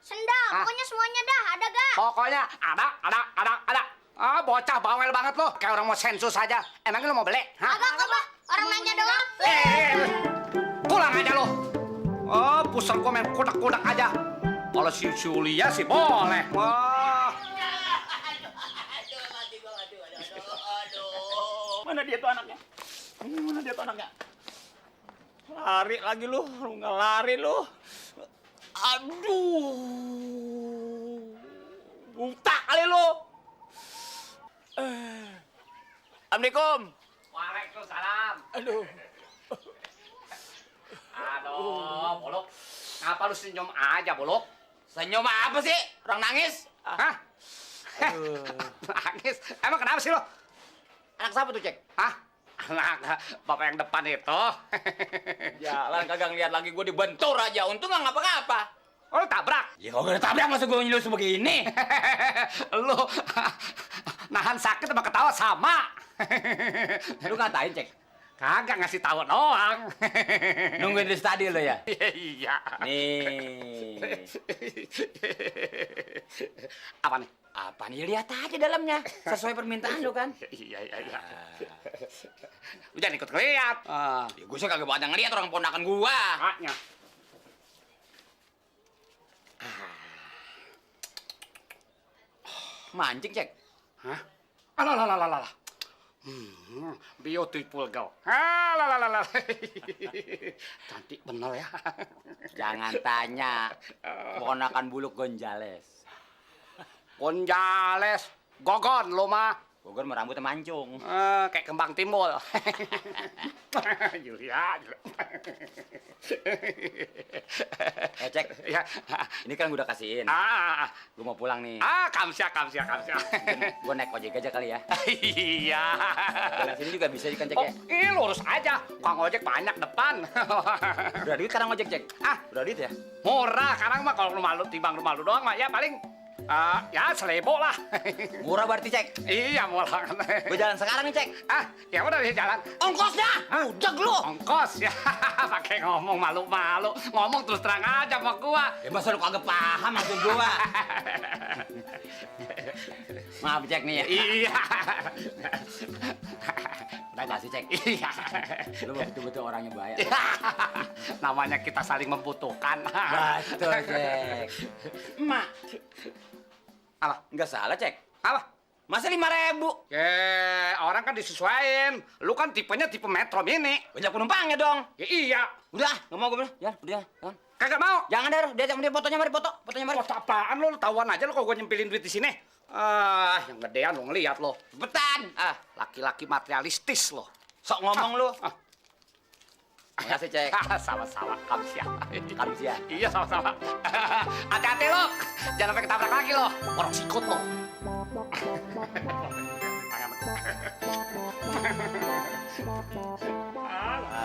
Sendal, pokoknya semuanya dah, ada gak? Pokoknya ada. Bocah bawel banget lo, kayak orang mau sensus aja. Emangnya lo mau beli? Agak kok, Bah. Orang nanya doang. Pulang aja lo. Pusat gua main kudak-kudak aja. Kalau si Julia sih boleh. Mana dia tuh anaknya? Mana dia tuh anaknya? Lari lagi lu nggak lari lu. Aduh, buta kali lu. Assalamualaikum. Waalaikumsalam. Aduh. Aduh, Bolok. Ngapa lu senyum aja, Bolok? Senyum apa sih? Orang nangis? Hah? Nangis? Emang kenapa sih lo? Anak siapa tuh, Cek? Hah? Anak bapak yang depan itu. Jalan kagak ngeliat lagi gue dibentur aja. Untung nggak ngapa-ngapa. Oh, lu tabrak? Ya kalau gak tabrak masa gue nyelus begini. Lu nahan sakit sama ketawa sama. Lu ngatain, Cek? Kagak ngasih tahu doang. Nungguin dari tadi lo ya? Iya. Nih. Apa nih? Apa nih? Lihat aja dalamnya. Sesuai permintaan lo kan? Iya. Lu jangan ikut ngeliat. Ya gue sih kagak banyak ngeliat orang ponakan gua. Haknya. Mancing, Cek. Hah? Alah. Beautiful girl. Alah. Cantik bener ya. Jangan tanya. Ponakan buluk Gonjales. Gonjales, gogon lo mah. Bogor mah rambutnya mancung. Kayak kembang timbul. Julia. Cek. Ya. Ini kan gue udah kasihin. Gue mau pulang nih. Kamsia. Gue naik ojek aja kali ya. Iya. Jalan sini juga bisa kan, Cek ya? Lurus aja. Kang ojek banyak depan. Udah duit sekarang ojek, Cek? Udah duit ya? Murah. Sekarang mah kalau rumah lu timbang rumah lu doang mah ya paling ya 1.000 lah. Murah berarti, Cek? Iya, murah. Gue jalan sekarang nih, Cek. Ya udah deh jalan. Ongkosnya? Udah lu. Ongkos ya. Pakai ngomong malu-malu. Ngomong terus terang aja sama gua. Ya masa lu kagak paham maksud gua? Maaf, Cek nih ya. Iya. Udah kasih, Cek. Iya. Lu betul-betul orangnya baik. Namanya kita saling membutuhkan. Betul, Cek. Emak. Apa? Nggak salah, Cek. Apa? Masa 5.000? Orang kan disesuaiin. Lu kan tipenya tipe Metro Mini. Banyak penumpangnya dong. Ya iya. Udah, nggak mau gue bilang. Ya, udah, jangan. Kagak mau. Jangan deh, dia fotonya mari, fotonya mari. Foto apaan lu? Tahuan aja lu kalau gua nyempilin duit di sini. Yang gedean lu ngeliat lo. Cepetan. Laki-laki materialistis lo. Sok ngomong lu. Makasih, Cek. Sama-sama, kamsia. Kamsia. Iya, sama-sama. Hati-hati lo. Jangan sampai ketabrak lagi lo. Orang sikut lo. Tangan.